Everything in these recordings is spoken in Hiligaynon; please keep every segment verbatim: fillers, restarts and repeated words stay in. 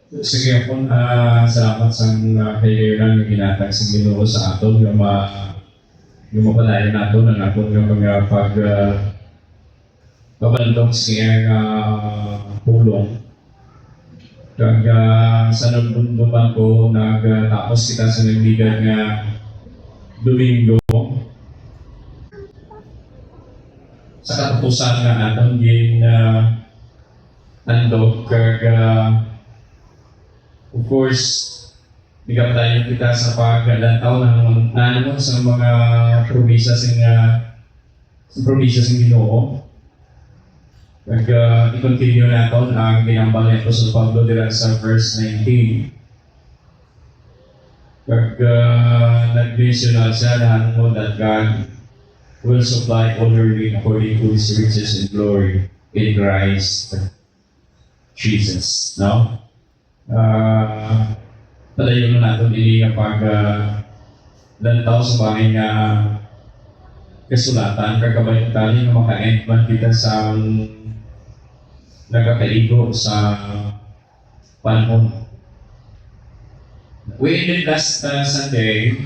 Sige, akon, ah, salamat sa, ah, kahigayonan nga ginhatag sa Ginoo sa aton nga ma-, nga mapadayon naton ang aton nga mga pag, ah, pabandog sa iyang, ah, pulong. Kag, ah, sa nagdumduman ko, nagtapos kita sa nagligad nga Domingo. Sa katapusan nga aton gin, ah, handog kag, ah, of course, nagapadayon kita sa paglantaw nahanungod, nahanungod sa mga promesa sing, ah, sa promesa sing Ginoo. Kag, ah, i-continue naton ang ginhambal ni Apostol Pablo dira sa verse nineteen. Kag, ah, nag-mention na siya nahanungod that God will supply all your need according to His riches and glory in Christ Jesus, no? Ah, padayon naton ini nga pag, ah, lantaw sa bahin nga kasulatan, kag kabay tali nga maka-end man kita sa nagakaigo sa panahon. We ended last, uh, Sunday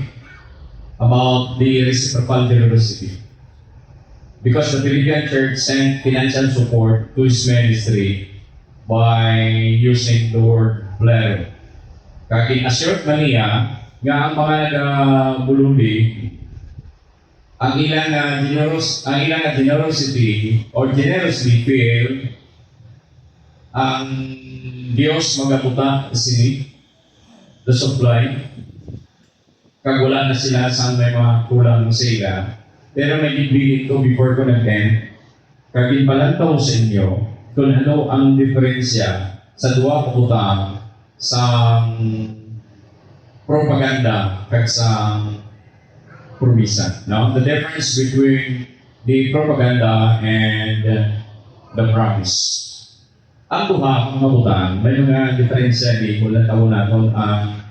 about the reciprocal generosity. Because the Philippian church sent financial support to his ministry by using the word plero. Kag in-assure man niya nga ang mga nagabululi, ang ilang, ah, generos-, ang ilang, ah, generosity or generously filled, ang Dios magabuta sini, the supply, kag wala na sila sang may mga kulang sa ila. Pero may ginbilin ko before ko nag-end, kag ginpalantaw sa inyo kung ano ang diferensya sa duha ka butang sang propaganda kag sang promesa, no? The difference between the propaganda and the promise. Ang duha nga butang, may mga diferensya di kung lantawon naton ang,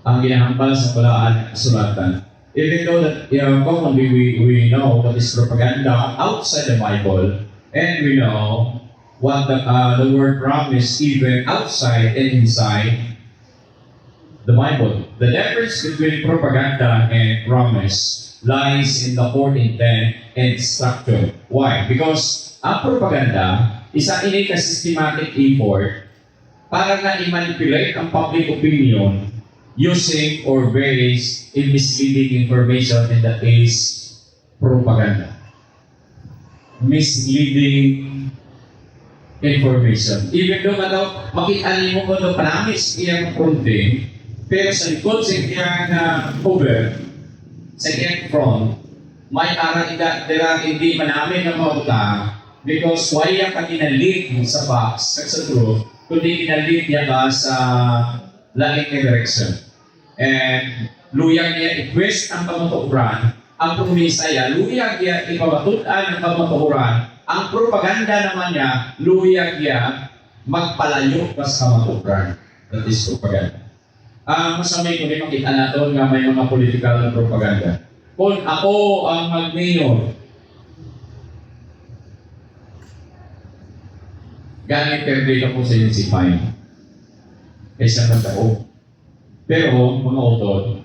ang ginahambal sa Balaan nga Kasulatan. Even though that, you know, commonly we, we know what is propaganda outside the Bible, and we know what the, uh, the word promise even outside and inside the Bible. The difference between propaganda and promise lies in the core intent and structure. Why? Because ang propaganda, isa ini ka systematic effort para nga i-manipulate ang public opinion using or based in misleading information, and that is propaganda. Misleading information. Even though nga daw, makita nimo nga daw panamis iyang fronting, pero sa likod sa iyang, ah, cover, sa iyang front, may ara ida dira hindi manamis nga mga butang, because wala ka ginalit sa facts kag sa truth, kundi ginalit niya ka sa lain nga direction. And luyag niya i-twist ang kamatuoran. Ang promesa niya, luyag niya ipamatud-an ang kamatuoran. Ang propaganda naman niya, luyag niya magpalayo pa sa kamatuoran. That is propaganda. Ang masamay ko ni makita naton nga may mga political propaganda. Kung ako ang mag-mayor, gani perde ka po sa municipal. Kaysa sa tao. Pero, mga utod,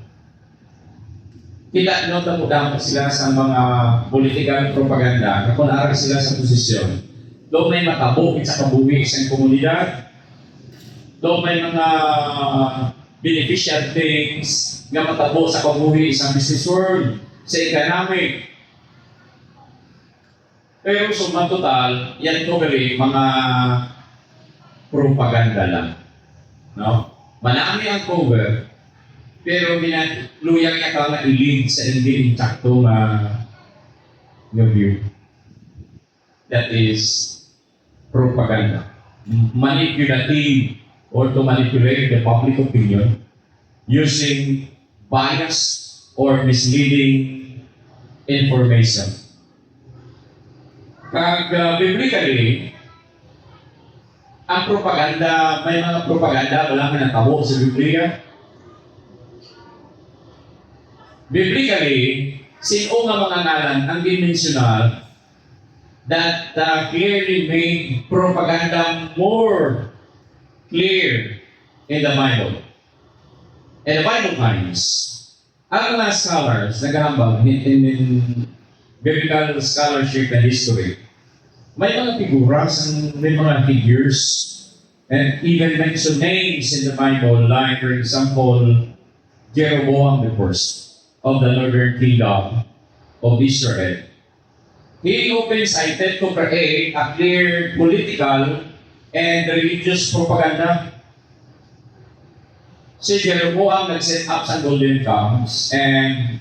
kita nyo, damo-damo sila sa mga political propaganda nga kung naara sila sa posisyon, daw may matabo sa kabuhi sa komunidad, daw may mga beneficial things nga matabo sa kabuhi sa business world, sa economic. Pero suma total, yan to gali mga propaganda lang. No? Manami ang cover, pero gina-, luyag niya ka nga i-lead sa hindi insakto nga, nga view. That is propaganda. Manipulative or to manipulate the public opinion using bias or misleading information. Kag, ah, biblically, ang propaganda, may mga propaganda wala nga natabo sa Biblia. Biblically, sin-o nga mga ngalan ang ginmensyonar that, uh, clearly made propaganda more clear in the Bible. In the Bible times, ang mga scholars nagahambal in, in, in biblical scholarship and history, may mga figura, may mga figures, and even mention names in the Bible, like, for example, Jeroboam the first of the northern kingdom of Israel. He often cited to create a clear political and religious propaganda. Si Jeroboam nag-set up sa Golden Camps and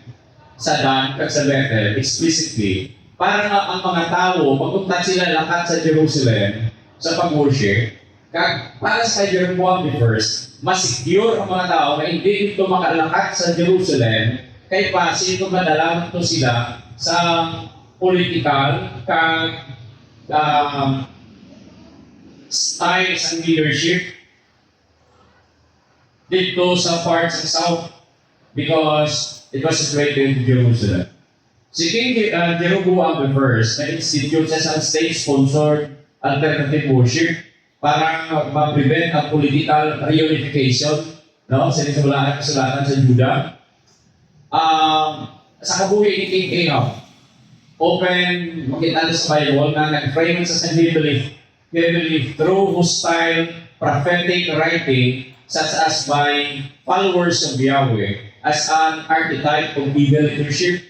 sa Dan kag sa Bethel explicitly para nga ang mga tawo magkungtad sila lakat sa Jerusalem sa pag-worship. Kag para sa kay Jeroboam the first, mas secure ang mga tawo nga hindi didto makalakat sa Jerusalem, kay basin kung madala man to sila sa political kag, um, style sang leadership didto sa part sa south, because it was situated in Jerusalem. Si King Je-, uh, Jeroboam the first nag-institute siya sa state-sponsored alternative worship para ma-prevent ang political reunification, no, sa ining kasulatan sa Judah. Um, sa kabuhi ni King Ahab, open, makita nato sa Bible nga nag-frame sa heavily, heavily through hostile prophetic writing, such as by followers of Yahweh, as an archetype of evil leadership.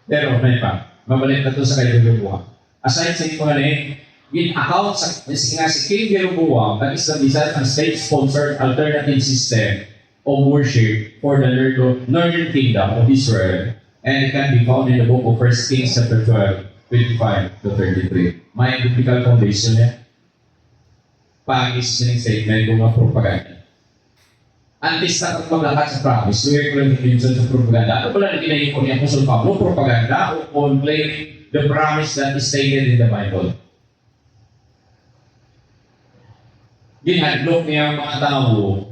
Pero may pa, mabalik na to sa kay Jeroboam. Aside sa ito nga ni, gin-account sa, nga si King Jeroboam nag-establish ang state-sponsored alternative system of worship for the northern, northern kingdom of Israel, and it can be found in the book of First Kings chapter twelve, twenty-five to thirty-three. May biblical foundation niya. Pangis sining statement ko nga propaganda. Antes na kag maglakat sa promise, we are going to mention sa propaganda. Ano pala ang ginahimo ni Apostol Pablo? Propaganda o, o claiming the promise that is stated in the Bible? Ginhadlok niya ang mga tawo,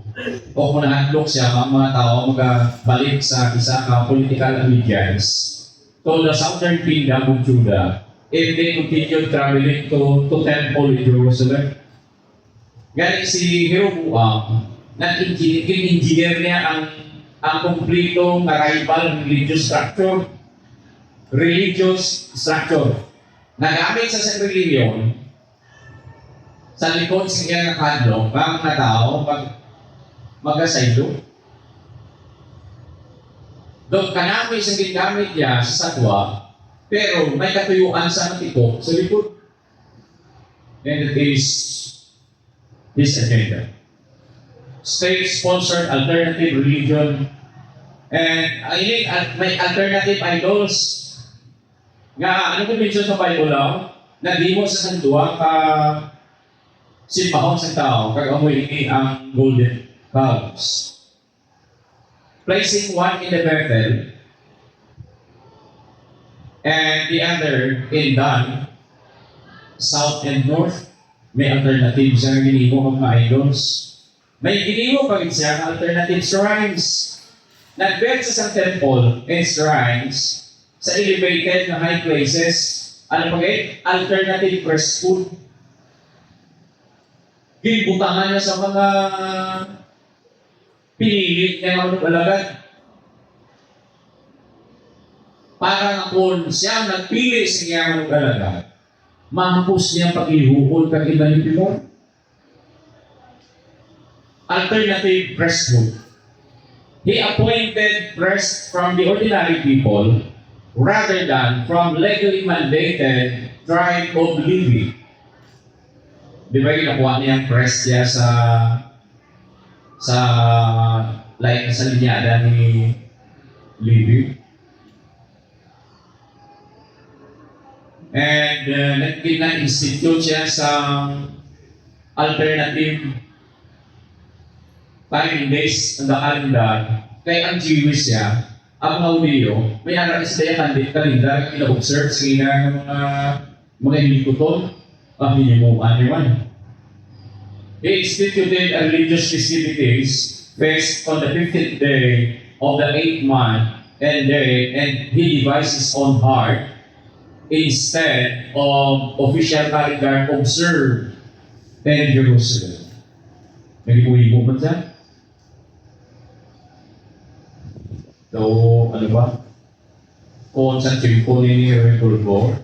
o kung nahadlok siya, ang mga tawo magabalik sa isa ka political allegiance to the southern kingdom of Judah if they continued traveling to, to temple in Jerusalem. Gani si Jeroboam, nag-engineer, gin-engineer niya ang, ang kompleto nga rival religious structure. Religious structure. Nagamit sa sang relihiyon sa likod sa iya nga kahadlok nga ang mga tawo mag-, magkasaylo. Daw kanami sa gingamit niya sa satwa, pero may katuyuan sa matiko sa likod. And it is his agenda. State-sponsored alternative religion. And, uh, ini, uh, may alternative idols. Nga, ano ko mention sa Bible, ah? Naghimo sa sang duha ka simbahon sa tawo, kag amo ini ang golden calves. Placing one in the Bethel and the other in Dan, south and north, may alternative siya nga ginhimo nga mga idols. May ginhimo pa gid siya nga alternative shrines. Nag-build siya sang temple and shrines sa elevated nga high places. Ano pa gid? Alternative priesthood. Ginbutangan niya sa mga pinili niya nga manug-alagad. Para nga kon siya ang nagpili sa iya nga manug-alagad, mahapos niya paglihuon kag iban yung iban. Alternative priesthood. He appointed priests from the ordinary people rather than from legally mandated tribe of Levi. Di ba ginakuha niya ang priest niya sa, sa, like, sa linyada ni Levi? And, uh, nag-, nag-institute siya sa alternative time and days on the calendar. Kay ang Jewish siya, ang mga Hudiyo, may ara sila yung kandit kalendar, ina-observe sila ng mga, mga hilikuton, ang hinimuan niya man. He instituted a religious festivities fixed on the fifteenth day of the eighth month and day, and he devised his own heart instead of official calendar observed in Jerusalem. Naghimuhimo man siya? So, ano ba? Kung sa tiyempo ni Revolvo,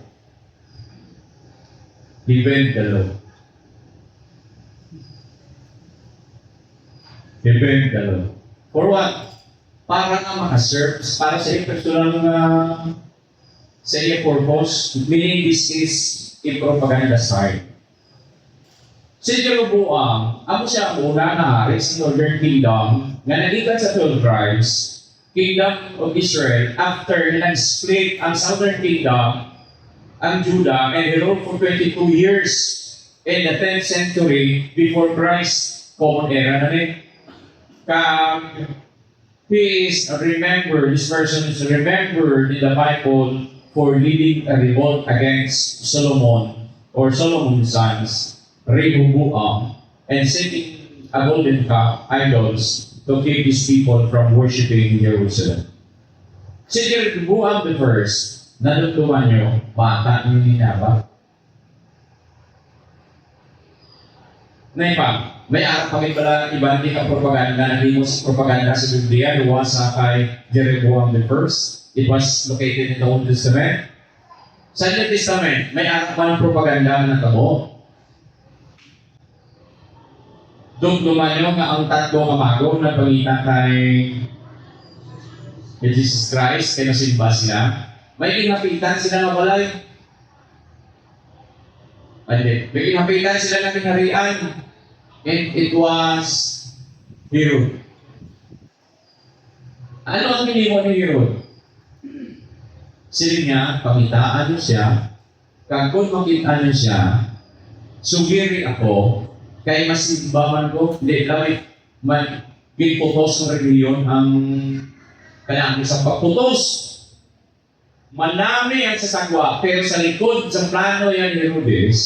he bent the law. He bent the law. For what? Para nga makaserve, para sa iyang personal nga, sa iyang purpose, meaning this is a propaganda side. Si Jeroboam, amo siya ang una nga hari sa Northern Kingdom nga nagikan sa twelve tribes, Kingdom of Israel, after nga nag-split ang Southern Kingdom, ang Judah, and he ruled for twenty-two years in the tenth century before Christ, Common Era na ni. Kag he is remembered, this person is remembered in the Bible for leading a revolt against Solomon or Solomon's sons, Rehoboam, and setting a golden calf idols to keep his people from worshiping in Jerusalem. Si Jeroboam the first, nadumduman niyo, bata ni Ninaba. Nay pa, may ara pa gid pala iban di ka propaganda, nahimo sa propaganda sa Biblia, luwas sa kay Jeroboam the first. It was located in the Old Testament. Sa New Testament, may ara pa ang propaganda nga natabo. Dumduman niyo nga ang tatlo ka magong nagpangita kay, kay Jesus Christ, kay nasimba sila. May ginapitan sila nga balay. Ay, di. May ginapitan sila nga ginharian. And it was Herod. Ano ang ginimo ni Herod? Siling niya, pangitaan niyo siya, kag kon makit-an niyo siya, sugiri ako, kay masimba man ko, hindi, lami, man, ginputos ng relihiyon ang kailangan sa pagputos. Manami ang sasagwa, pero sa likod sa plano yan ni Herodes,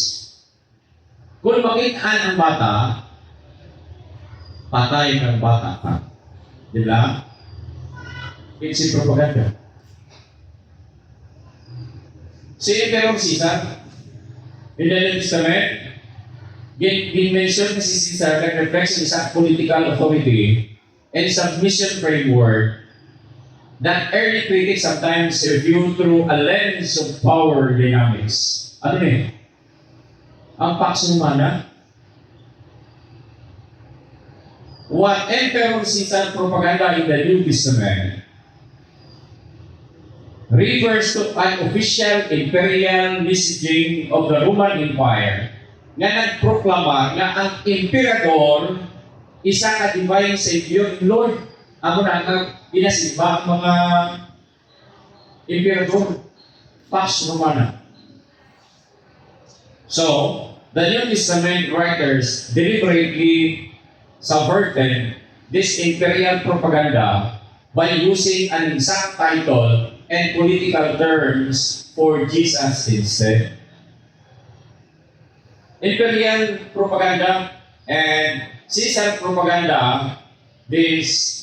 kung makit-an ang bata, patay ang bata ka. Di ba? It's a propaganda. Si Emperor Caesar, in the New Testament, gin-, gin-mention na si Caesar nag-reflect sa isang political authority and submission framework that early critics sometimes view through a lens of power dynamics. Ano ni? Ang Pax Romana. What Emperor Caesar propaganda in the New Testament refers to an official imperial messaging of the Roman Empire nga nagproklama nga ang emperador isa ka divine savior, Lord. Amo na ang ginasimba ang mga emperador, Pax Romana. So, the New Testament writers deliberately subverted this imperial propaganda by using an exact title and political terms for Jesus instead. Imperial propaganda and Caesar propaganda, this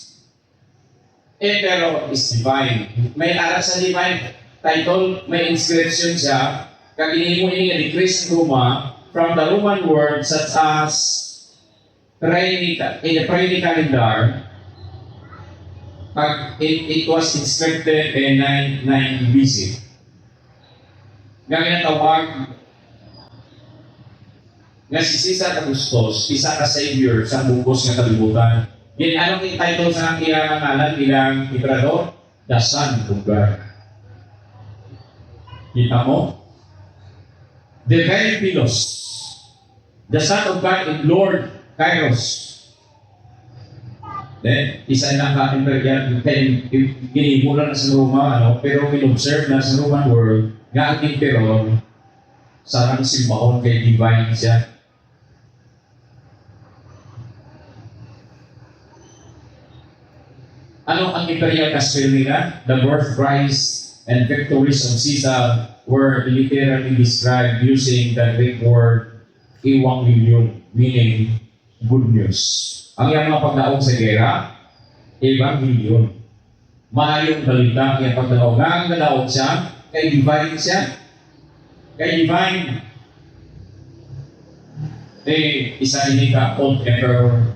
Emperor is divine. May ara sa divine title, may inscription siya, kag ginhimo ini nga decrees sa Roma from the Roman word such as Praeni-, in the Praeni calendar, pag it, it was inscripted in nine nine B C. Nga ginatawag nga si Cesar Augustus, isa ka savior sa bug-os nga kalibutan. Then, ano ang title sa iya nga ngalan bilang emperador? The Son of God. Kita mo? Divine Philos. The Son of God and Lord Kairos. Then, isa na ka emperor, kay ginhimo na sa Roma, ano, pero in-observe na sa Roman world nga ang emperor sa nang simbahon kay divine siya. Ano ang imperial gospel nila? The birth, rise, and victories of Caesar were literally described using the Greek word euangelion, meaning good news. Ang iyang mga pagdaog sa gera, ebanghelyo. Maayong balita ang iyang pagdaog. Nga ang nadaog siya, kay divine siya. Kay divine. Eh, isa ini ka old emperor.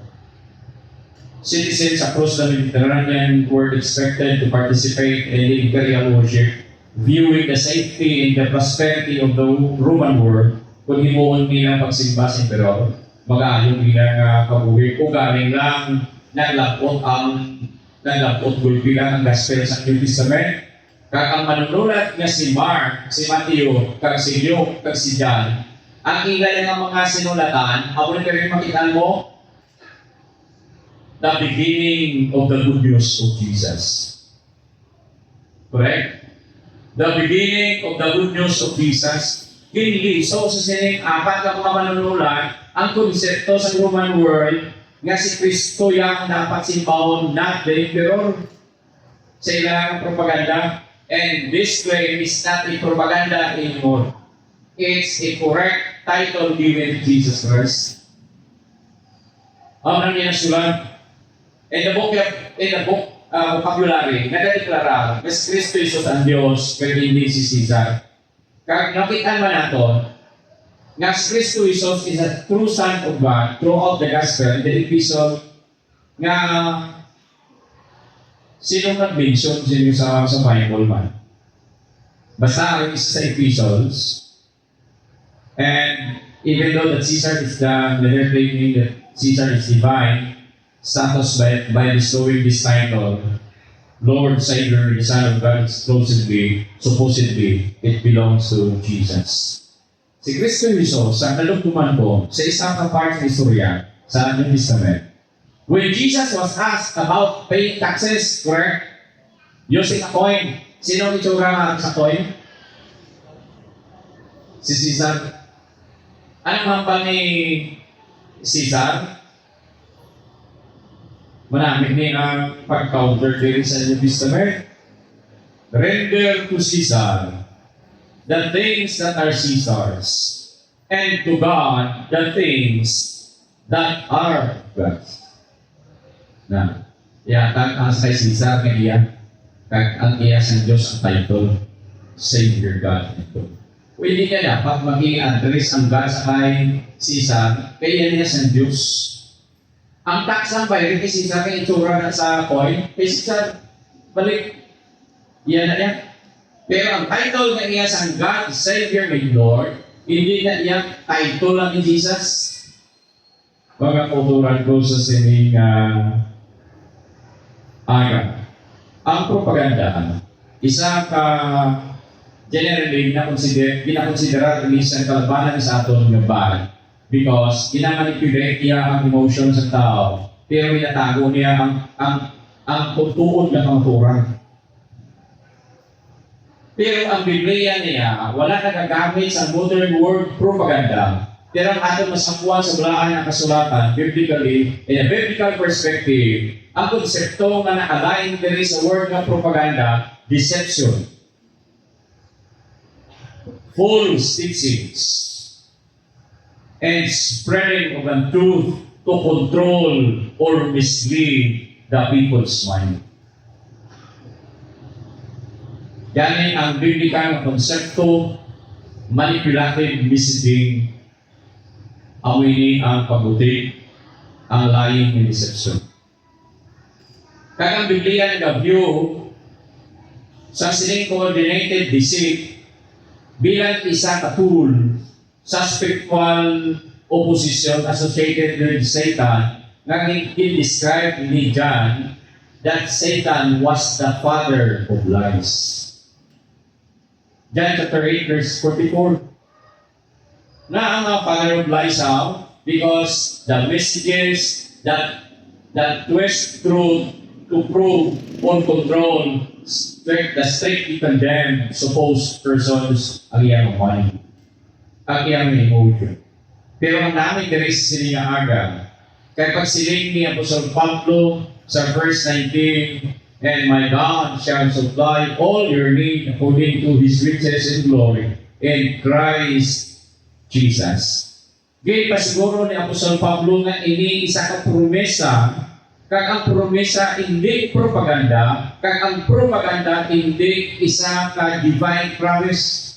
citizens across the Mediterranean were expected to participate in the imperial worship, viewing the safety and the prosperity of the Roman world kon himuon nila pagsimba sa emperor. Magaayo nila nga kabuhi. Ugaling lang, naglabot ang naglabot gulpi lang ang gospel sa New Testament. Kag ang manunulat nga si Mark, si Mateo, kag si Luke, kag si John, ang ila nga mga sinulatan, amo ni kini makita mo, the beginning of the good news of Jesus. Correct? The beginning of the good news of Jesus. Ginliso sa sining apat ka mga manunulat ang konsepto sa Roman world nga si Kristo ya ang dapat simbahon, not the emperor, sa ilang propaganda. And this claim is not a propaganda anymore. It's a correct title given to Jesus Christ. Ang nang ginasulat, in the book, in the book, uh, vocabulary, nagadeklara nga si Kristo Jesus ang Dios, kag hindi si Cesar. Kag nakita man nato nga si Kristo Jesus is a true Son of God throughout the Gospel, in the epistle, nga sino nag-mention sa inyo sa, sa Bible man? Basta ang isa sa epistles, and even though that Caesar is the, they're claiming that Caesar is divine status by, by bestowing this title, Lord, Savior, the Son of God, exclusively, supposedly, it belongs to Jesus. Si Kristo Jesus, sa kalugtuman ko, sa isa ka part sa istorya sa New Testament, when Jesus was asked about paying taxes, correct? Using a coin. Sino ang itsura nga sa coin? Si Cesar. Anong hambal ni Cesar? Manami ni ang pag-counter diri sa New Testament. Render to Caesar the things that are Caesar's, and to God the things that are God's. Na, iya, kag ang kay Cesar nga iya, kag ang iya sang Dios ang title, Savior God. Pwede ka dapat mag-i-address ang God sa kay Cesar, kay iya niya sang Dios. Ang tax ang bayad kay Cesar, kay itsura na sa coin, kay Cesar, balik. Iya na niya. Pero ang title nga iya sang God, Savior, my Lord, hindi na iya title lang ni Jesus. Mga kauturan ko sa sining, ah, aga. Ang propaganda, isa ka generally ginakonsider-, ginakonsidera ni sa kalabanan sa aton nga bad because ginamanipulate niya ang emotion sa tao, pero ginatago niya ang, ang, ang tutuod nga kamatuoran. Pero ang Biblia niya wala nagagamit sa modern world propaganda. Pero ang aton masapuan sa Balaang nga Kasulatan, biblically, in a biblical perspective, ang konsepto nga na-align diri sa word nga propaganda, deception, false teachings, and spreading of untruth to control or mislead the people's mind. Gani ang biblikal nga konsepto, manipulative messaging, amo ini ang pagbutig, ang lying and deception. Kag ang Biblia nag-view sa sining coordinated deceit bilang isa ka tool sa spiritual opposition associated with Satan nga gin-, gin-describe ni John that Satan was the father of lies. John chapter eight, verse forty-four. Nga ang mga father of lies, how? Because the messages that, that twist truth to prove or control, strict, the strictly condemned supposed persons ang iyang mind, ang iyang emotion. Pero ang namin diri sa sini nga aga, kay pagsiling ni Apostol Pablo sa verse nineteen, "And my God shall supply all your need according to His riches in glory in Christ Jesus." Ginpasiguro ni Apostol Pablo nga ini isa ka promesa, kag ang promesa indi propaganda, kag ang propaganda indi isa ka divine promise.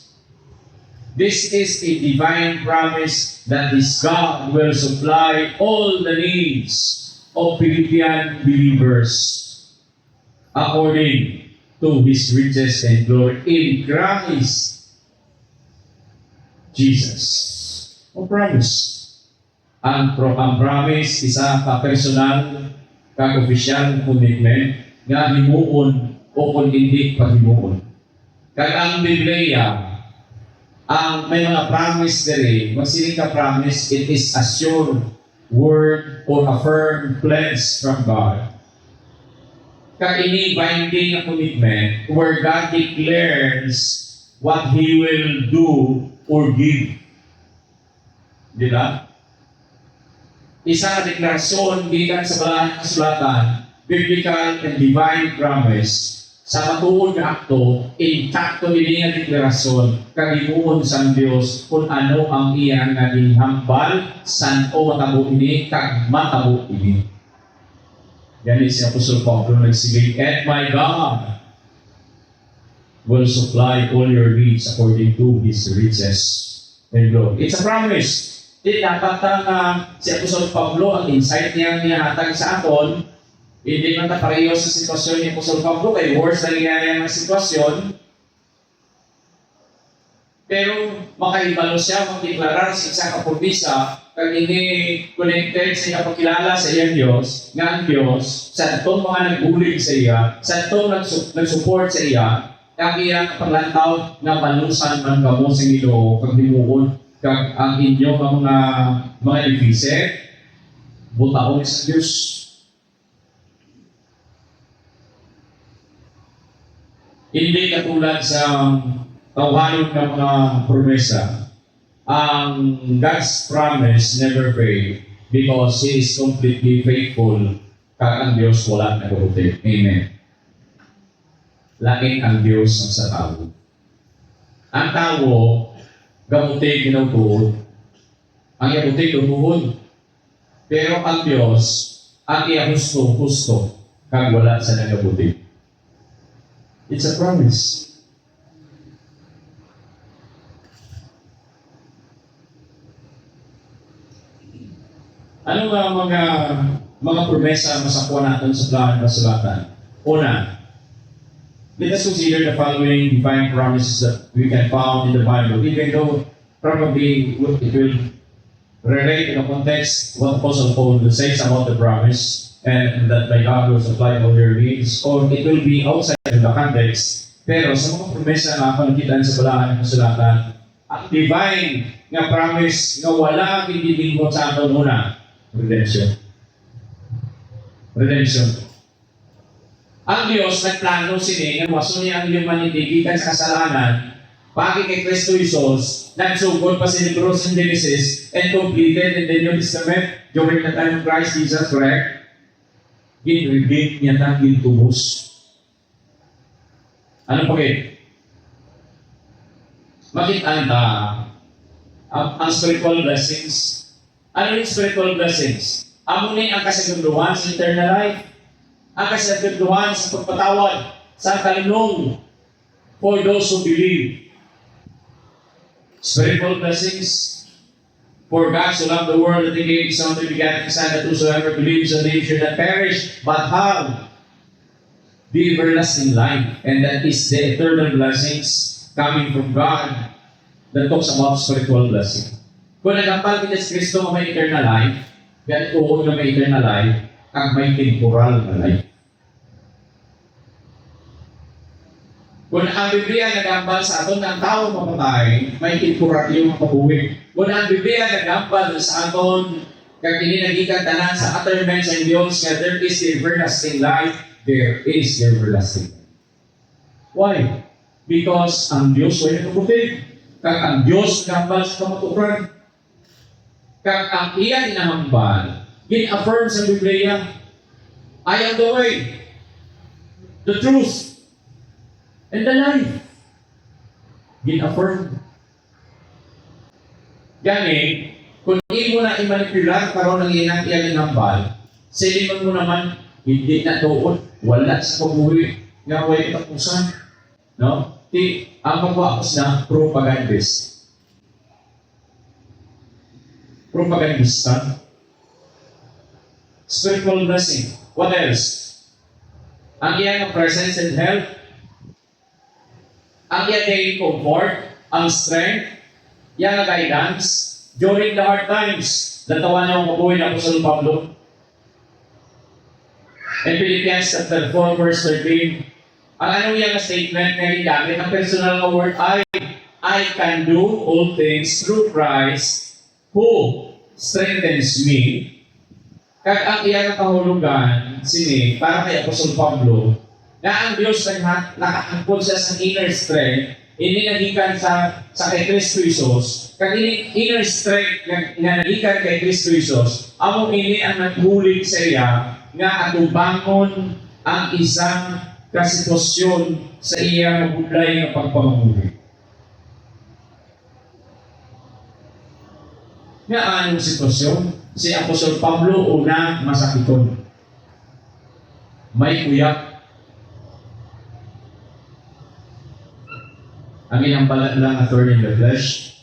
This is a divine promise that this God will supply all the needs of Philippian believers according to His riches and glory in Christ Jesus. O promise. Ang, pro, ang promise, isa ka personal kag opisyal commitment nga himuon o kon hindi paghimuon. Kag ang Biblia, ang may mga promise diri, magsiling ka promise, it is a sure word or a firm pledge from God. Kag ini binding nga commitment where God declares what He will do or give. Di ba? Isa ka deklarasyon gikan sa Balaan nga Kasulatan, biblical and divine promise, sa matuod nga akto, intakto ini nga deklarasyon, kag himuon sang Dios kon ano ang iya nga ginhambal, san-o matabo ini, kag matabo ini. Gani si Apostol Pablo nagsiling, "And my God will supply all your needs according to His riches and glory." It's a promise. Di dapat ta nga si Apostol Pablo ang insight niya niya hatag sa aton. Hindi man ta pareho sa sitwasyon ni Apostol Pablo, kay worse na niya ang sitwasyon. Pero makahibalo siya magdeklarar sa isa ka propisa kag ini connected sa iya pagkilala sa iyang Dios, nga ang Dios, sa atong mga nagbulig sa iya, sa atong nagsu-, nagsupport sa iya, ang iya paglantaw nga balusan man kamo sa Ginoo kag himuon kag ang inyo nga mga, mga deficit, butaon sa Dios. Hindi katulad sa tawhanon nga mga promesa, ang God's promise never fail because He is completely faithful, kag ang Dios wala nagabutig. Amen. Lain ang Dios ang sa tawo. Ang tawo, gabutig, tinuod. Ang iya butig, tinuod. Pero ang Dios, ang iya husto, husto, kag wala sa nagabutig. It's a promise. Ano nga mga, mga promesa ang masakuan naton sa Balaan nga Kasulatan? Una, let us consider the following divine promises that we can found in the Bible, even though probably it will relate in the context what Apostle Paul says about the promise and that my God will supply all your needs, or it will be outside of the context. Pero sa mga promesa nga akon nakita sa Balaan nga Kasulatan, ang divine nga promise nga wala gid ginhimo sa aton una, redemption. Redemption. Ang Dios nagplano sini nga luwason niya ang humanity gikan sa kasalanan, paagi kay Cristo Jesus, nagsugod pa sini, pero sa Genesis, and completed in the New Testament during the time of Christ Jesus, correct? Gin-redeem niya ta, gintubos. Ano pa gid? Makit-an ta ang, ang spiritual blessings. Ano yung spiritual blessings? Amo ni ang kasagudluhan sa eternal life. Ang kasagudluhan sa pagpatawad sa kalinong for those who believe. Spiritual blessings. For God so loved the world that He gave His only begotten Son, that whosoever believes on Him should not perish, but have the everlasting life. And that is the eternal blessings coming from God that talks about spiritual blessing. Kung nagambal kita sa Kristo nga may eternal life, then tuod nga may eternal life, kag may temporal nga life. Kung ang Biblia nagambal sa aton nga ang tawo mapatay, may temporaryo nga kabuhi. Kung ang Biblia nagambal sa aton, kag ini nagikan tanan sa atonement sa Dios, nga there is everlasting life, there is everlasting life. Why? Because ang Dios way nagabutig, kag ang Dios nagambal sa kamatuoran. Kag ang iya ginahambal, gin-affirm sa Biblia, "I am the way, the truth, and the life." Gin-affirm. Gani, kung imo na i-manipulate karon ang iyang, iya ginahambal, silingon mo naman, "Hindi na tuod, wala sa kabuhi nga way katapusan." No? Ti, ang pagwaos na propagandist. Propagandista. spiritual blessing. What else? Ang iya nga presence and help, ang iya daily comfort, ang strength, iya nga guidance during the hard times. Natawan niyo ang kabuhi ni Apostol Pablo. In Philippians chapter four, verse thirteen, ang ano niya nga statement nga gingamit, ang personal nga word ay, "I can do all things through Christ who strengthens me." Kag ang iya nga kahulogan sini para kay Apostol Pablo, nga ang Dios nagha-, nakaangkon siya sa inner strength, ini nagikan sa, sa kay Kristo Jesus. Kag ini inner strength nga, nga nagikan kay Kristo Jesus, amo ini ang nagbulig sa iya nga atubangon ang isa ka sitwasyon sa iya nga budlay nga pagpamanguli. Nga anong sitwasyon? Si Apostol Pablo, una, masakiton. May kuyap. Ang ilang balat lang, a thorn in the flesh.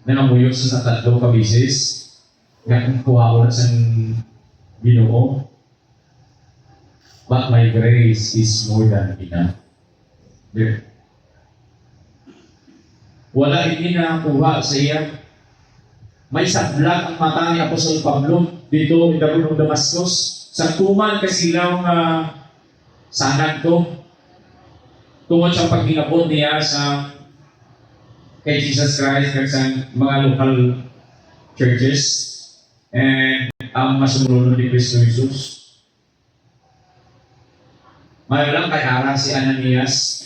Nangamuyo sa, sa tatlo ka beses nga kuhaon na sang Ginoo. But my grace is more than enough. There. Wala ini nakuha sa iya. May sablag ang mata ni Apostol Pablo dito in the road of Damascus. Sa tuman kasilaw nga sanag to, tungod sa paghinabot niya sa kay Jesus Christ kag sa mga local churches and ang mga sumulunod ni Kristo Jesus. Mayo lang kay ara si Ananias,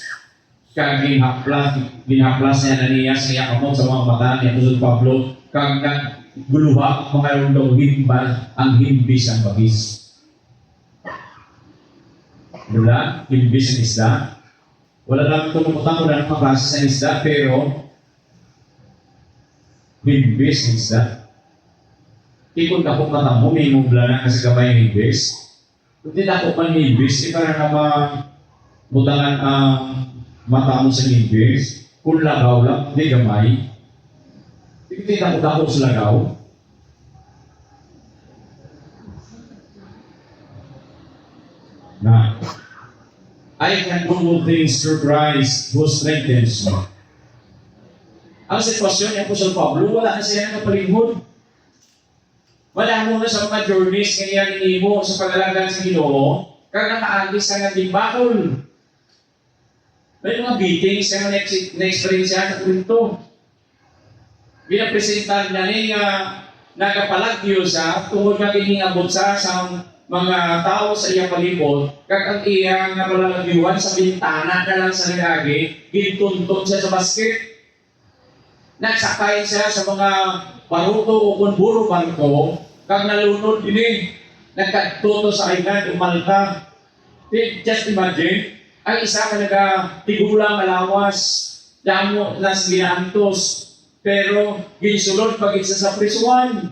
kag ginhaplas, ginhaplas ni Ananias ang iya kamot sa mga mata ni Apostol Pablo, kag nagguluha ang mga rundong himbal ang himbis ang bagis. Wala, himbis ang isda. Wala lang ito kumutang, wala nang klase sa isda, pero himbis ang isda. Ikon ka kung mata mo, may mubla na kasi gamay ang himbis. Kung di dako man himbis, eh, para nga ma-, butangan ang mata mo sa himbis. Kung lagaw lang, di gamay. Di kita dako-dako sa lagaw. Na, "I can do all things through Christ who strengthens me." Ang sitwasyon ni Apostol Pablo, wala na siya nakapalinghod. Madamo na sa mga journeys nga iya ginhimo sa pag-alagad sa Ginoo, kag nakaagi sa nga ginbakol. May mga beatings nga na-ex-, na-experience sa Corinto. Ginapresentar niya ni nga nagapalagyo siya tungod nga ginhingabot siya sa mga tawo sa iya palibot, kag ang iya nga palalagyuan sa bintana na lang sa nag-agi, gintunton siya sa basket. Nagsakay siya sa mga baruto o kon burro barko, kag nalunod ini. Nagkadto to sa island o Malta. Ti-, just imagine, ang isa ka nagatigulang nga lawas, damo na sa ginaantos, pero ginsulod pa gid siya sa prisuhan.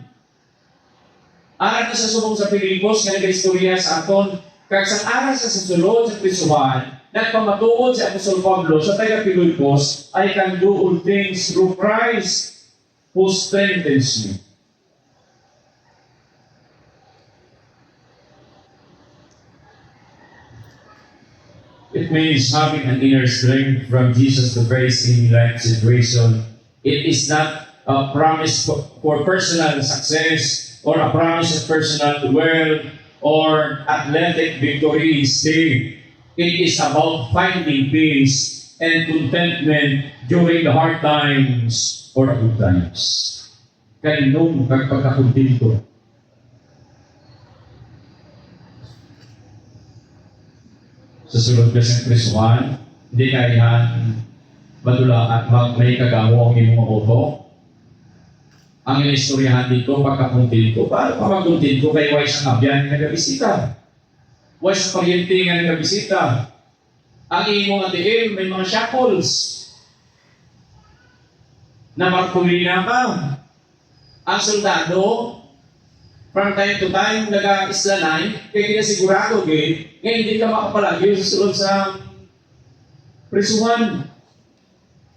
Ara na sa subong sa Filipos nga nagaistorya sa aton, kag sang ara sa sulod sa prisuhan, nagpamatuod si Apostol Pablo sa taga-Filipos, "I can do all things through Christ who strengthens me." It means having an inner strength from Jesus to face any life situation. It is not a promise for, for personal success or a promise of personal wealth or athletic victories. It is about finding peace and contentment during the hard times or the good times. Kainom kag pagkakontento. Sa sulod ka sa prisuhan, hindi kaihan madulaan, mag-, may kagamo ang imong mga utok. Ang inistoryahan dito, pagkakontento. Paano ka magkontento kay way sa abyan nga nagabisita? Way sa paryente nga nagabisita? Ang imong atiil may mga shackles. Namarkulina ka. Ang soldado, from time to time, naga-islanay, kay ginasigurado gid nga hindi ka makapalagyo sa sulod sa prisuhan.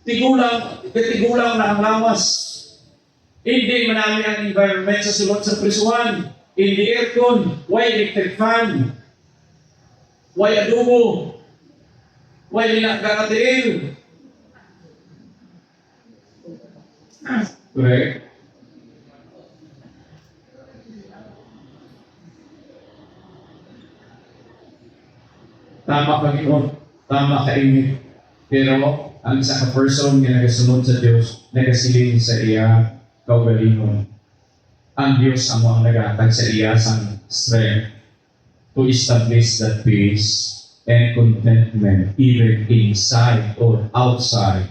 Tigulang, tigulang na ang lawas. Hindi manami ang environment sa sulod sa prisuhan. Hindi aircon, why electric fan? Why adobo? Why nila kakatiil? Correct? Tama ka, Ginoo. Tama ka, init. Pero ang isa ka person nga nagasunod sa Dios, nagasiling sa iya kaugalingon, "Ang Dios amo ang naghatag sa iya sang strength to establish that peace and contentment even inside or outside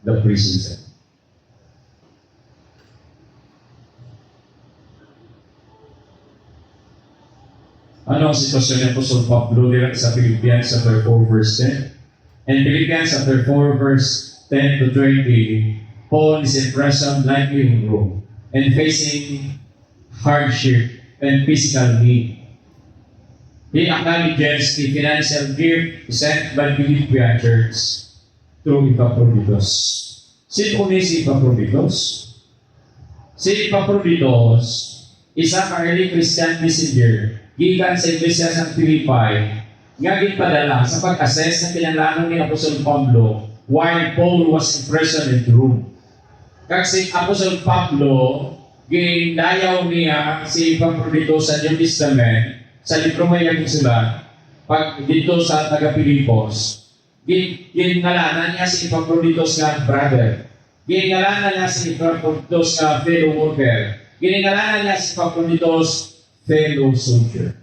the prison." Ano ang sitwasyon ni Apostol Pablo dira sa Philippians chapter four, verse ten? In Philippians chapter four, verse ten to twenty, Paul is imprisoned likely in Rome and facing hardship and physical need. He acknowledges the financial gift sent by Philippian church through Epaphroditus. Sino ni si Epaphroditus? Si Epaphroditus, isa ka early Christian messenger gikan sa iglesia sa Filipi, nga ginpadala sa pag-assess sa kinahanglanon ni Apostol Pablo while Paul was imprisoned in Rome. Kag si Apostol Pablo, gindayaw niya si Epaphroditus sa New Testament, sa libro nga iyang gisulat, pag dito sa taga Filipos. Gin-, ginngalanan niya si Epaphroditus nga brother. Ginngalanan niya si Epaphroditus nga fellow worker. Ginngalanan niya si Epaphroditus fellow soldier.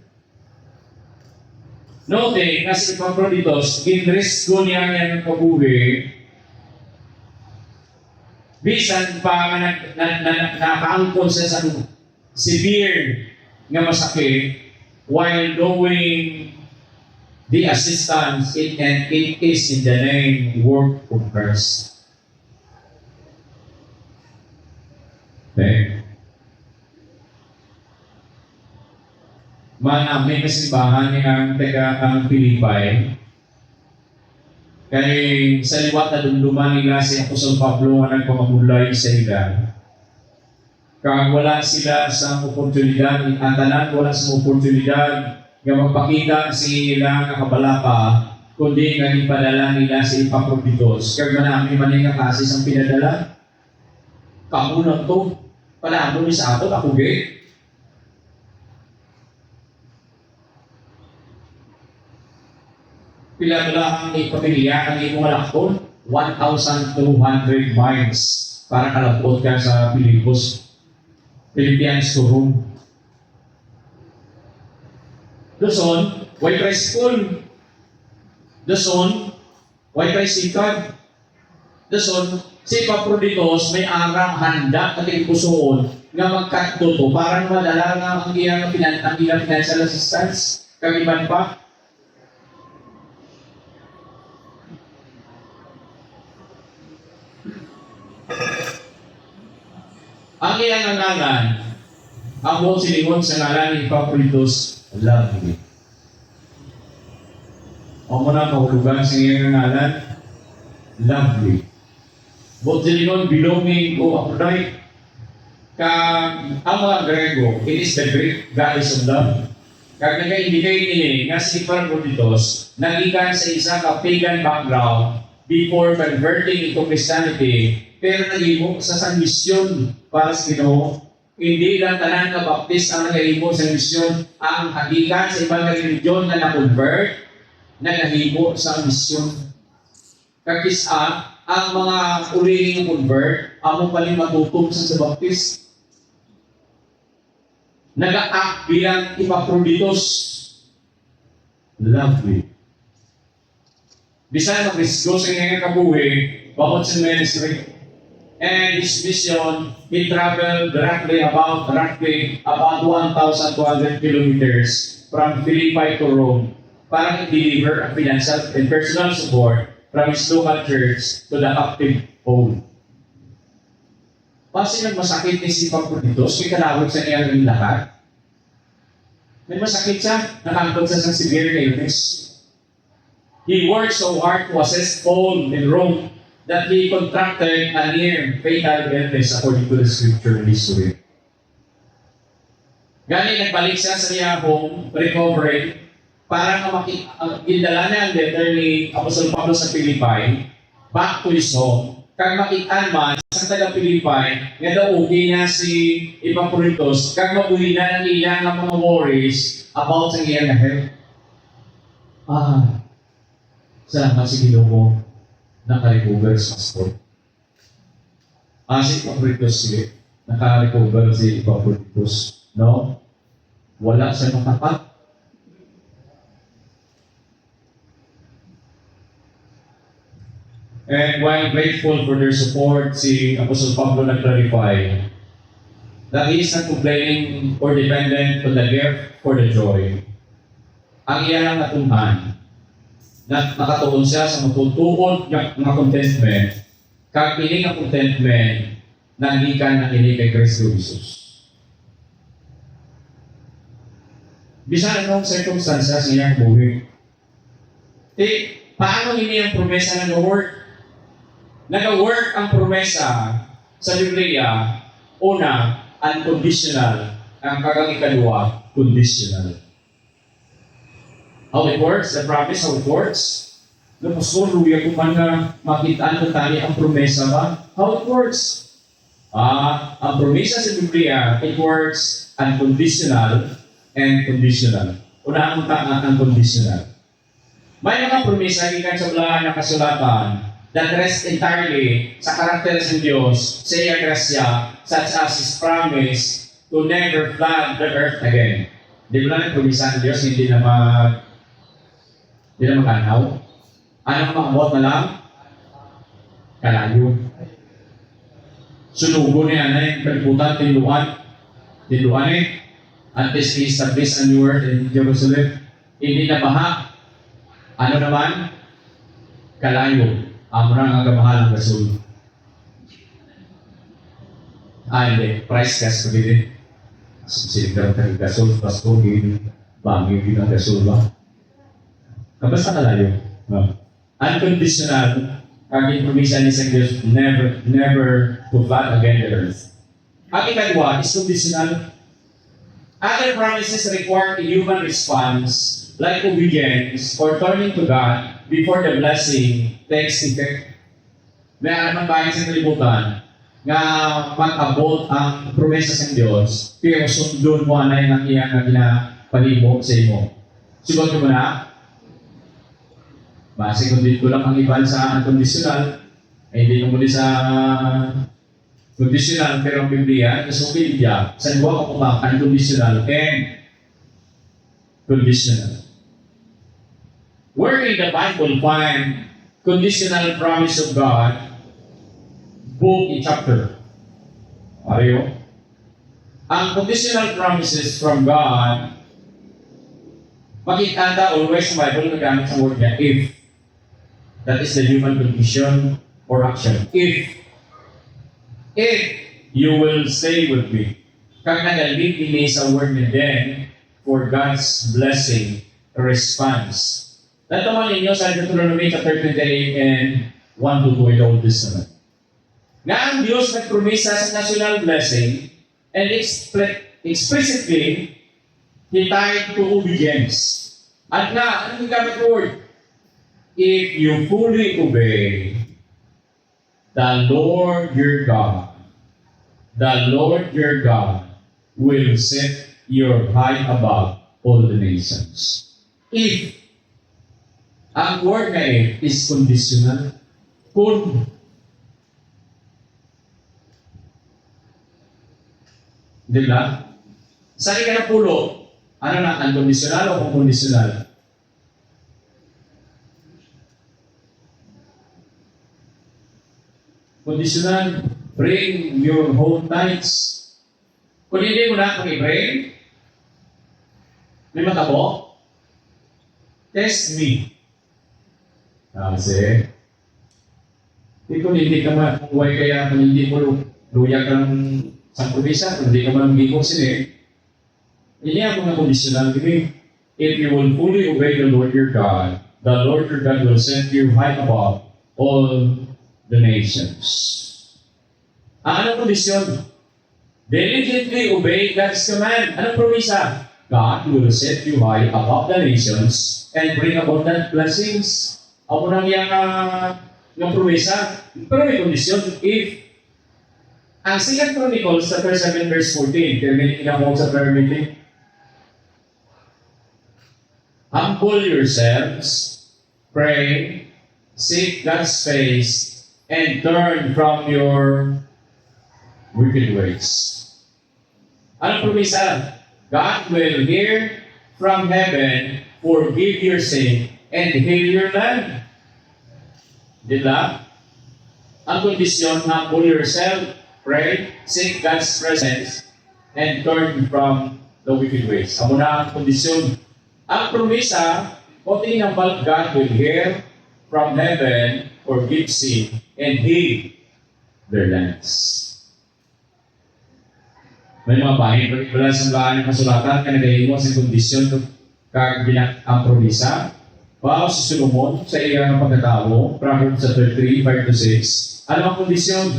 Note nga si Epaphroditus, ginrisko niya ang iyang kabuhi, bisan pa nga nag-, na, na, na, nakaangkon siya sa severe nga masakit, while doing the assistance in, and it is in the name work of Christ. Okay. Manami kasimbahan ni ang taga ang Pilipay, kay sa liwat nadumduman nila si Apostol Pablo nga nagpamabulay sa ila. Kag wala sila sang oportunidad, ang tanan wala sang oportunidad nga magpakita sa ila nga kabalaka, kundi nga ginpadala nila si Epaphroditus. Kag manami man nga kasis ang pinadala. Kamo lang to. Palaamo ni sa aton, ako gid. Pila bala ang ipamilya ang imo nga lakton? One thousand two hundred miles para kalabot ka sa Filipos, Philippians to Rome. Dason, way tricycle. Dason, way tricycle. Dason, si Epaphroditus may ara handa ka tagipusoon nga magkadto to para madala nga ang iya nga finan-, ang iya financial assistance kag iban pa. Ang iya nga ngalan, ang buot silingon sa ngalan ni Epaphroditus, Lovely. Amo na ang kahulugan sa iya nga ngalan, Lovely. Buot silingon, belonging o Aphrodite. Kag ang mga Grego, it is the Greek goddess of love. Kag nag-indicate ini nga si Epaphroditus nagikan sa isa ka pagan background before converting into Christianity, pero naghimo sa sang misyon para sa Ginoo. Hindi lang tanan nga Baptist ang nagahimo sa misyon. Ang gikan sa iban nga religion nga na-convert, nagahimo sa misyon. Kag kis-a, ang mga ulihi nga convert, amo pa ni matutom sa, sa Baptist. Naga-act bilang Epaphroditus. Lovely. Bisan magrisgo sa iyang kabuhi, bangod sa ministry. And his mission, he traveled roughly about, roughly about one thousand two hundred kilometers from Philippi to Rome para i-deliver ang financial and personal support from his local church to the captive Paul. Basi nagmasakit ni si Epaphroditus kay kalawig sa iyang lakat. May masakit siya, nakaangkon siya sa severe illness. He worked so hard to assist Paul in Rome that he contracted a near fatal illness according to the scripture history. Gani, nagbalik siya sa iya home, recovered, para nga maki-, ang gindala niya ang letter ni Apostol Pablo sa Filipi, back to his home, kag makit-an man sa taga Filipi nga daw okay na si Epaphroditus, kag mabuhi na ang ila nga mga worries about sa iya nga health. Ah, salamat sa Ginoo, naka-recover si Pastor. Ah, si Epaphroditus, sige. Naka-recover si Epaphroditus, no? Wala siya matapat. And while grateful for their support, si Apostol Pablo nag-clarify that he is not complaining or dependent on the gift for the joy. Ang iya lang natun-an, na nakatuon siya sa matutuod nga, nga contentment, kag ini nga contentment naggikan na ini kay Kristo Jesus. Bisan anong circumstances sa iyang buhi, ti, paano ini ang promesa nag-work? Nag-work ang promesa sa Biblia, una, unconditional, ang kag ang ikaduha, conditional. How it works, the promise, how it works. Nga, Pastor, luya ko man nga makit-an ko tani ang promesa ba? How it works? Ah, ang promesa sa Biblia, it works unconditional and conditional. Unahan mo ta ang unconditional. May mga promesa gikan sa Balaang nga Kasulatan that rest entirely sa karakter sa Dios, sa iya grasya, such as His promise to never flood the earth again. Di ba na ang promesa ng Dios, hindi na mag-, hindi na mag-anaw? Anong maabot na lang? Kalayo. Sunugon ni anay ang kalibutan, tinluan. Tinluan eh. Antes i-establish ang new earth in Jerusalem. Hindi na baha. Ano naman? Kalayo. Amo na ang agamahal ng gasol. Ah, hindi. Price gas ko din eh. Sinigang ka gasol, Pasko, din. Bangyo din ang gasol ba? Ah, basta kalayo. Ah. Unconditional, ang promesa ni sa Dios, never, never to flood again the earth. Ang ikadwa is conditional. Other promises require a human response, like obedience or turning to God before the blessing takes effect. May aram ang bayan sa kalibutan nga mag-abot ang promesa sa Dios, pero sundon mo anay ang iya nga ginapahimo sa imo. Sugot mo na? Basi kung dito lang ang iban sa unconditional, ay hindi mo sa conditional, pero ang Biblia, nagasubi niya sa duha ka butang, unconditional and conditional. Where in the Bible find conditional promise of God, book and chapter? Pareho. Ang conditional promises from God, makita ta always sa Bible nagamit sa word niya, if. That is the human condition or action. If, if you will stay with me, kag nagalig ini sa word ni, then for God's blessing response. Natuman ninyo sa Deuteronomy chapter twenty-eight and one to two in the Old Testament. Nga ang Dios nagpromesa sa national blessing and expre-, explicitly, he tied to obedience. At nga, ano yung gamit ko word? If you fully obey, the Lord your God, the Lord your God will set your height above all the nations. If, ang word nga if is conditional. Kung, di ba? Sa ikanapulo, ano na, unconditional o conditional? Conditional, bring your whole tithes. Kung hindi mo na i-bring, may matabo? Test me. Ah, kasi, di kung hindi ka ma-, kung way kaya, kung hindi mo lu-, luyag ang sang promesa, kung hindi ka man mag-ibog sini, hindi ako na conditional gini. If you will fully obey the Lord your God, the Lord your God will set you high above all the nations. Ang anong kondisyon? Diligently obey God's command. Anong promisa? God will set you high above the nations and bring abundant blessings. Amo nang iyang, ah, iyang promisa. Pero may kondisyon. If ang Second Chronicles chapter seven verse fourteen, kaya may kinamahog sa prayer meeting, "Humble yourselves, pray, seek God's face, and turn from your wicked ways." Anong promisa? "God will hear from heaven, forgive your sin, and heal your land." Di ba? Ang kondisyon, "Humble yourself, pray, seek God's presence, and turn from the wicked ways." Amo na ang kondisyon. Ang promisa, o tinambal, "God will hear from heaven, forgive sin, and heal their lands." May mga bahin pa rin pala sa mga kasulatan nga nagahimo sa kondisyon kag gina-, ang promisa. Wow, si Solomon sa iya nga pagkatawo, Proverbs chapter three, five to six. Ano ang kondisyon?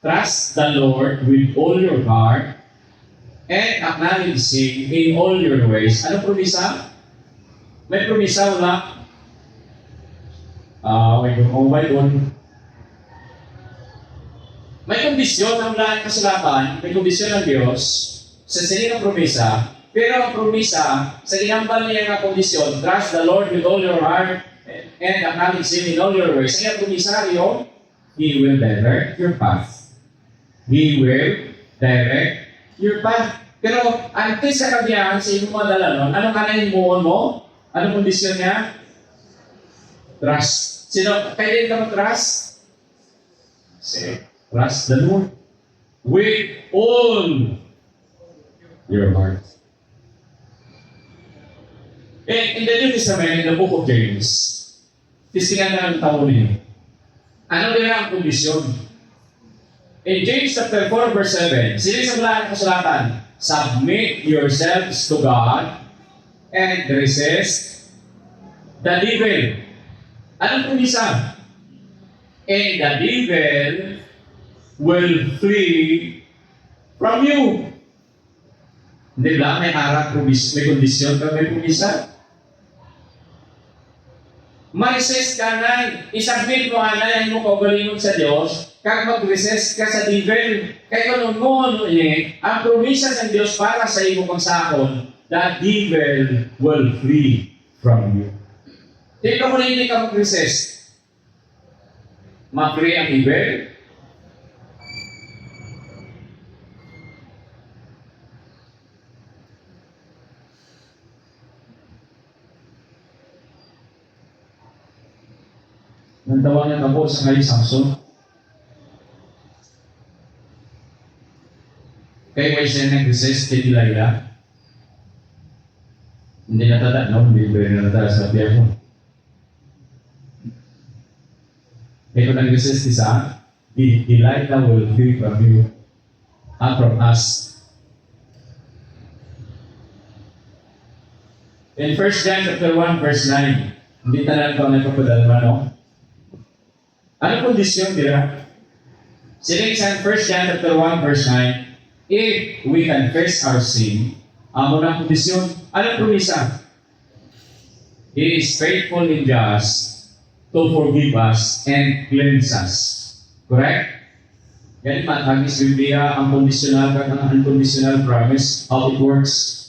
"Trust the Lord with all your heart and acknowledge Him in all your ways." Ano promisa? May promisa, wala? Ah, may, oh, may, may kondisyon ang lahat kasulatan, may kondisyon ang Dios sa sini nga promisa, pero ang promisa sa ginambal niya nga kondisyon, "Trust the Lord with all your heart and acknowledge Him in all your ways." Ang iyang promisa, iyo, "He will direct your path." He will direct your path. Pero antes sa kabiyahan sa imong mga dalanon, ano nga na himuon mo? Anong kondisyon niya? Trust. Sino, kaya din ka mag-trust? Say, "Trust the Lord with all your heart." Eh, in the New Testament, in the book of James, testingan na ang tawo niyo. Ano nila ang kondisyon? In James chapter four, verse seven, sila sa mga kasulatan, "Submit yourselves to God and resist the devil." Anong promisa? "And the devil will flee from you." Di ba? May harap, promis-, may kondisyon, kag may promisa. Ma-resist ka na, isubmit mo anay ang imong kaugalingon sa Dios, kag mag-resist ka sa devil. Kay kung ano mo ini, ang promisa sang Dios para sa imo kag sa akon, "The devil will flee from you." Di ka mo na hindi ka mag-resist. Ma-free ang evil? Nagtawa na ako sa kay Samson. Kay why siya nag-resist kay Delilah? Hindi na tata, no? Hindi pwede na tata sa tiyan mo. Kaya kung nag-resist isa, di, Delilah will flee from you, ah, from us. In First John chapter one, verse nine, hindi tanan pa may papadalma, no? Ano kondisyon dira? Siling sa First John chapter one, verse nine, "If we confess our sin," amo na ang kondisyon. Anong promisa? "He is faithful and just to forgive us and cleanse us." Correct? Gani, matag is Biblia, ang conditional kag ang unconditional promise, how it works.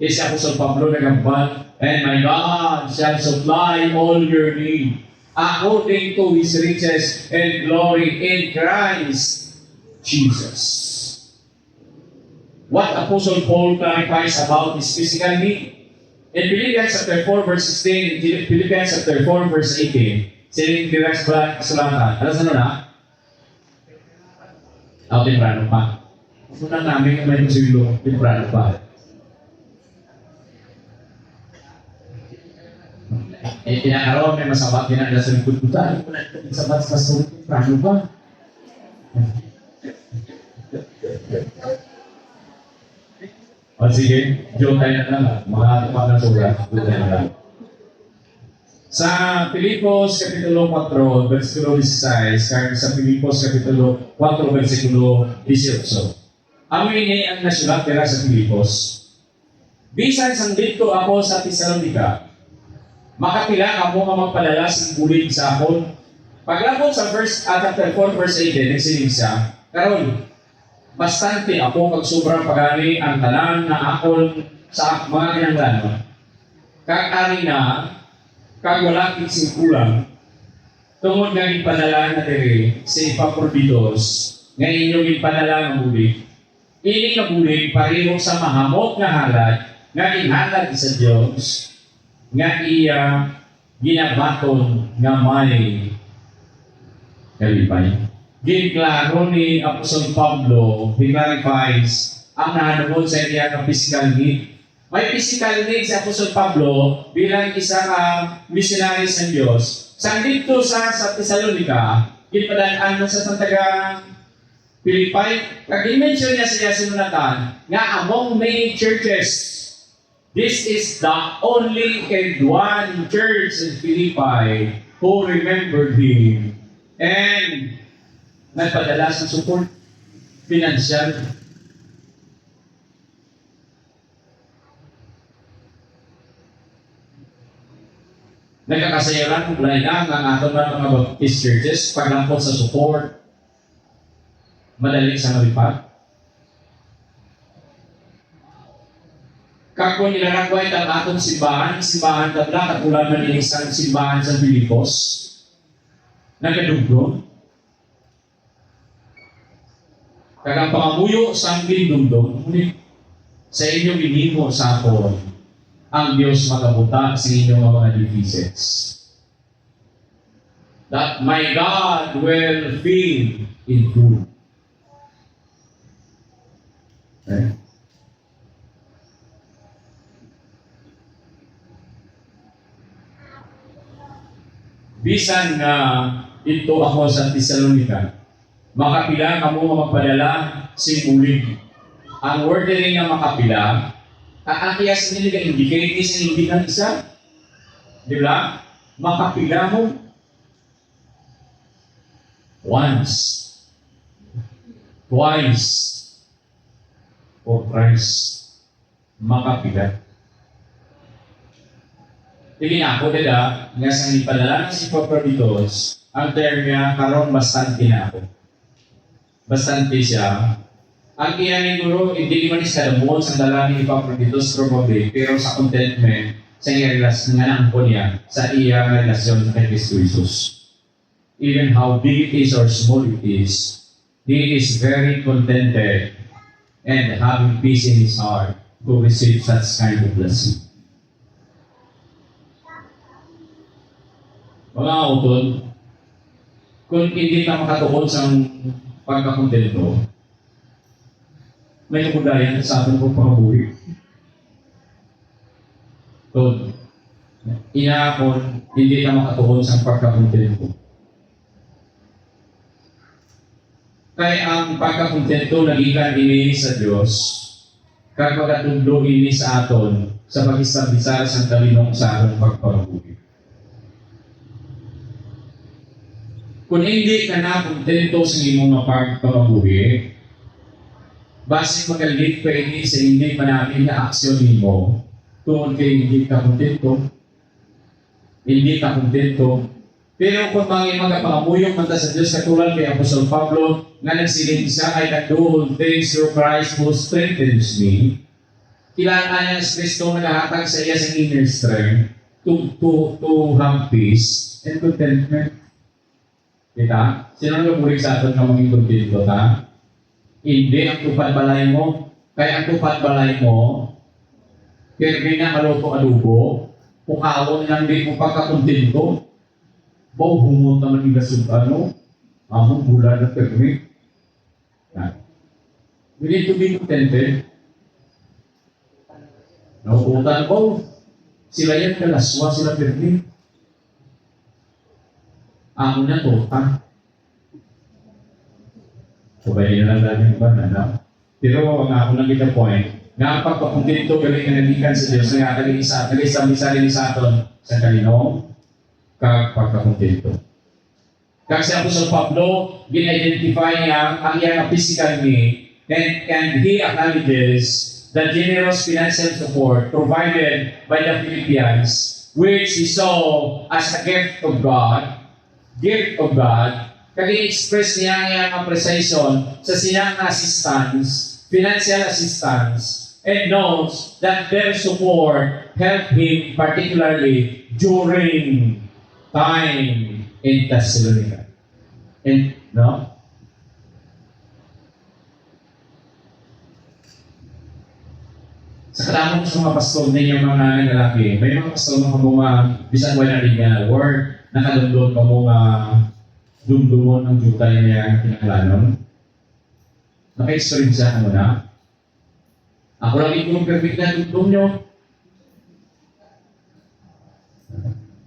Kay si Apostol Pablo nagambal, "And my God shall supply all your need according to His riches and glory in Christ Jesus." What Apostle Paul clarifies about his physical need. In Philippians chapter four, verse sixteen, in Philippians chapter four, verse eighteen, siling dira sa Balaan nga Kasulatan, alas ano na? Aw, temprano pa. Muna namin yung may musulo, temprano pa. Eh, pinakaroon, may masabat din ang nasa likod ko. Dahil ko na ito, sabat sa pastor, temprano pa. O sige, joke tayo na lang, ah. Mga tumak na sulat, joke tayo na lang. Sa Filipos Kapitulo kuwatro, bersikulo disisais, kag sa Filipos Kapitulo kuwatro, bersikulo disiotso. Amo ini ang nasulat dira sa Filipos. Bisan sang didto ako sa Tesalonica, makapila kamo nga magpadala sing bulig sa akon? Paglabot sa verse, ah, chapter four, verse eighteen, nagsiling siya, "Karon, bastante ako kag sobra pa gani ang tanan nga akon sa mga kinahanglanon. Kag ari na, kag wala gid sing kulang, tungod nga ginpadala na diri si Epaphroditus nga inyo ginpadala nga bulig. Ini nga bulig pareho sa mahamot nga halad nga ginhalad sa Dios, nga iya ginabaton nga may kalipay." Ginklaro ni Apostol Pablo, he clarifies ang nahanungod sa iya nga physical need. May physical need si Apostol Pablo bilang isa ka missionary sa Dios. Sang didto sa, sa Tesalonica, ginpadaan na sa, sa taga Filipi, kag i-mention niya siya sinulatan nga among many churches, this is the only and one church in Filipi who remembered him. And nagpadala sa support, financial. Nagkakasayran kung lain na nga ang aton man mga Baptist churches paglampot sa support. Madali sa malipat. Kag kung ilarakway ang aton simbahan, simbahan tabla, kakulang man ini sang simbahan sa Filipos. Nagkadugdog. Kag ang pangamuyo sang ginlumdom, ngunit sa inyo ginhimo sa akon, ang Dios magabuta sa inyo nga mga deficits, that my God will fill in full. Okay? Bisan nga didto ako sa Tesalonica, makapila kamo nga magpadala sing bulig. Ang word diri nga makapila, ang, ang iya sini nag-indicate ni sing hindi lang isa. Di ba? Makapila mo. Once. Twice. Or thrice. Makapila. Tingin ako, dada, nga sang ipadala na si Epaphroditus, ang term niya, karon bastante na ako. Bastante siya. Ang iya ni guro, hindi man is kadamuon sang dala ni Epaphroditus, probably, pero sa contentment, sa iya relas-, nga naangkon niya, sa iya nga relasyon sa kay Kristo Jesus. Even how big it is or small it is, he is very contented and having peace in his heart to receive such kind of blessing. Mga utod, kung hindi ka makatuon sang pagkakontento, may kabudayan sa aton pagpangabuhi. Tod, ina, kung hindi ka makatuon sang pagkakontento. Kay ang pagkakontento nagikan ini sa Dios, kag magatudlo ini sa aton sa pag-establisar sang talinong sa aton pagpangabuhi. Kung hindi ka na kontento sa imo nga pagpangabuhi, basi magalit pa ini sa hindi manami nga aksyon nimo, tungod kay hindi ka kontento. Hindi ka kontento. Pero kung mga magapangamuyo man ta sa Dios, katulad kay Apostol Pablo, nga nagsiling siya, "I can do all things through Christ who strengthens me." Kailangan niya si Kristo nagahatag sa iya sa inner strength to, to, to have peace and contentment. Kita? Sino ang nabulig sa aton nga maging kontento ta? Hindi ang tupad balay mo. Kay ang tupad balay mo, pirmi na maluto adobo, ukawon lang di mo pagkakontento. Baw, humot naman yung lasog, ano? Among bulad na pirmi. Na. We need to be contented. Nauputan ko, sila yan, kalaswa sila pirmi. Amo na to, ha? Sabay na lang dahil yung iba na, no? Pero ang ako lang kita point, nga ang pagpakontento gali nga nagikan sa Dios, nga gali sa, gali sa, gali sa aton sa kalinong, kag pagkakontento. Kag si Apostol Pablo, gin-identify niya ang iya nga physical need, and, and he acknowledges the generous financial support provided by the Philippians, which he saw as a gift of God, gift of God, kag i-express niya ang iyang appreciation sa sila nga assistance, financial assistance, and knows that their support helped him particularly during time in Thessalonica. And, no? Sa kadamo sa mga pastor ninyo, mga lalaki, may mga pastor nga kamo nga bisan wala na din nga word, nakadumdom kamo nga dumdumon ang diutay niya kinahanglanon. Naka-experience ka mo na? Ako lang yung perfect na dumdum nyo.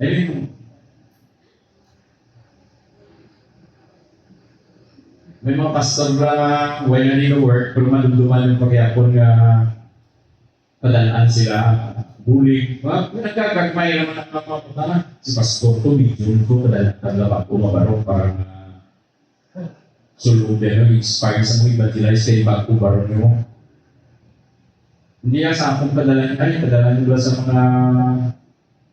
I mean, may mga pastor na wala na din work, pero madumduman yung pagyapon nga padalaan sila, bulig. Mga nagkagagmay naman ang mga putana. Si Pastor to, medium to, padalaan talaga pag umabarok para nga sulod yan, mag-inspire sa mga evangelize kay bago baron nyo. Hindi yan sa akong padalaan, ay, padalaan nila sa mga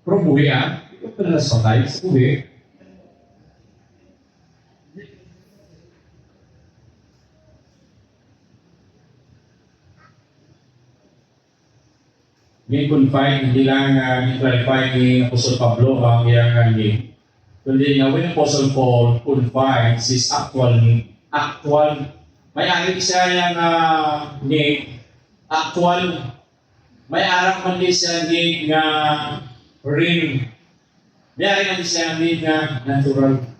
probuhi, ah. Ito padalaan sa patay, sa buhi. Gin-confine, hindi lang, ah, gin-clarify ni Apostol Pablo ang iyang, ah, need. Kundi nga, when Apostle Paul confined his actual need, actual, may ari siya yang, ah, need, actual, may ara man di siya need nga real. May ari man di siya need nga natural.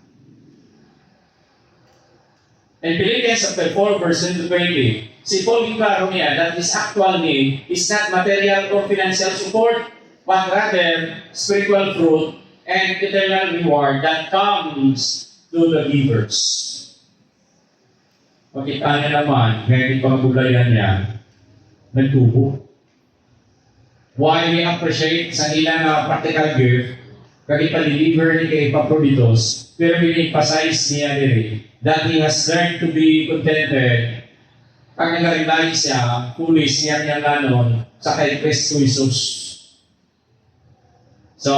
In Philippians chapter four, verse ten to twenty, si Paul ginklaro niya that his actual need is not material or financial support, but rather spiritual fruit and eternal reward that comes to the givers. Makita niya naman, nga hindi pangabulayan niya, nagtubo. While we appreciate sa ila nga practical gift, kag ipa-deliver ni kay Epaphroditus, pero gin-emphasize niya diri that he has learned to be contented, kag nag-realize siya, fully siya niya lanon sa kay Kristo Jesus. So,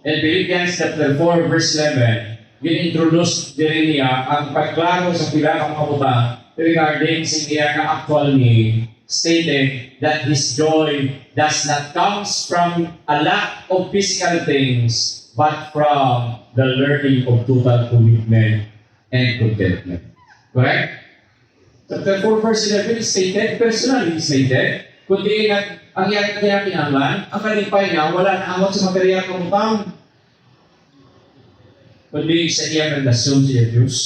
in Philippians chapter four, verse eleven, gin-introduce diri niya ang pagklaro sa pila ka mga butang regarding sa iya nga actual need, stating that his joy does not comes from a lack of physical things, but from the learning of total commitment and contentment. Correct? Chapter four, verse eleven is stated, personally stated, kundi nag-, ang iyang kinakinahanglan, ang kalipay niya, wala naangot sa material nga butang, kundi sa iyang relasyon sa Dios.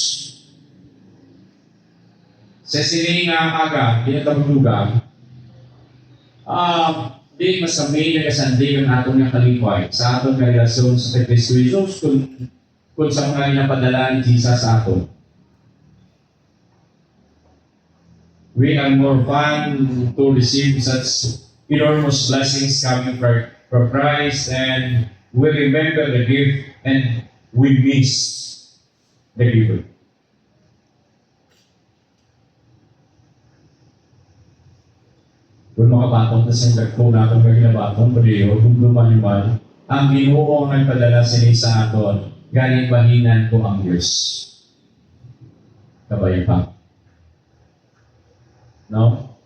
Sa sini nga aga, ginatawag lugar, ah, di masami nagasandig ang aton nga kalipay sa aton nga relasyon sa kay Kristo Jesus, kun, kun sa mga ginapadala ni Jesus sa aton. We are more fun to receive such enormous blessings coming from, from Christ, and we remember the gift and we miss the giver. Kung makabaton ta sa dagko naton nga ginabaton, padiyo, kung lumaliman, ang Ginoo ang nagpadala sini sa aton, gani bahinan ko ang Dios. Kabay pa. No?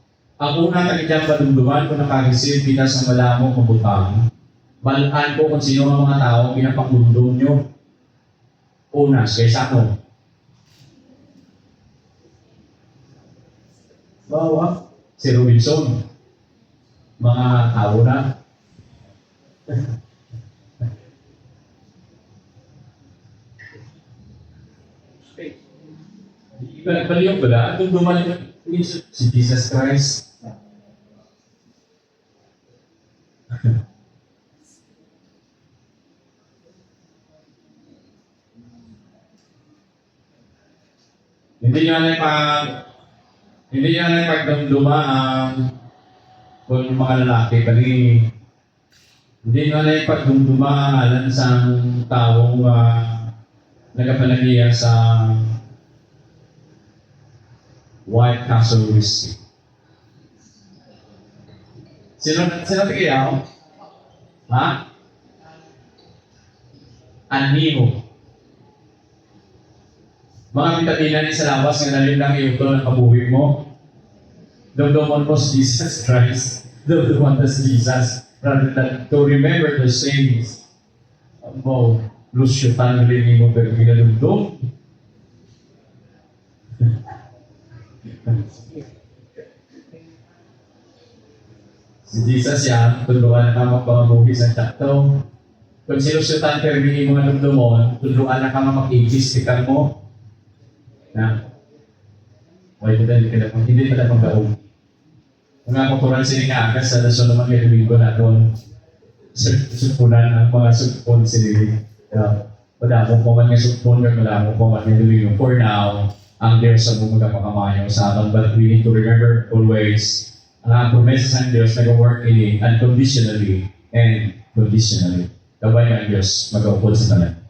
Ang una, ta gid padumduman kung naka-receive kita sa madamo nga butang. Bal-an ko kung sino ang mga tawo ginapangdumdum nyo. Una, kay sa ako. Bawa, si Robinson. Mga tawo na. Iba, baliw pala. Atong duman si Jesus Christ. Hindi nyo na pag, hindi nyo na pagdumduma ang kung mga lalaki kani Hindi na na ipagdumduma ang ngalan sa tawo nga nagapanagiya sa White Castle Whiskey. Sino, sino tagiyaw? Ha? Aniho. Mga bitamina ni sa lawas nga nalinlang iuton ang kabuhi mo. Dumdumon mo si Jesus Christ. Dumdumon mo si Jesus. Rather than to remember the sins. Mo, lusyutan mo din mo pero ginadumdum. Si Jesus yan, tulungan na ka magpangabuhi sa tsakto. Kung sinusutan permi yung mga dumdumon, tulungan na ka nga mag-ages tikang mo. Na, why did I look at that? Hindi pala pagkaon. Mga kuturan sini nga agas sa nasunod nga Domingo naton. Sugpunan ang mga sugpon sini. Uh, madamo pa man nga sugpon, kag madamo pa man nga Domingo. For now, ang Diyos ang mga pagkamaayo sa aton. But we need to remember always, ang promesa sa Diyos nag-work ini unconditionally and conditionally. Kabay nga ang Diyos mag-upod sa tanan.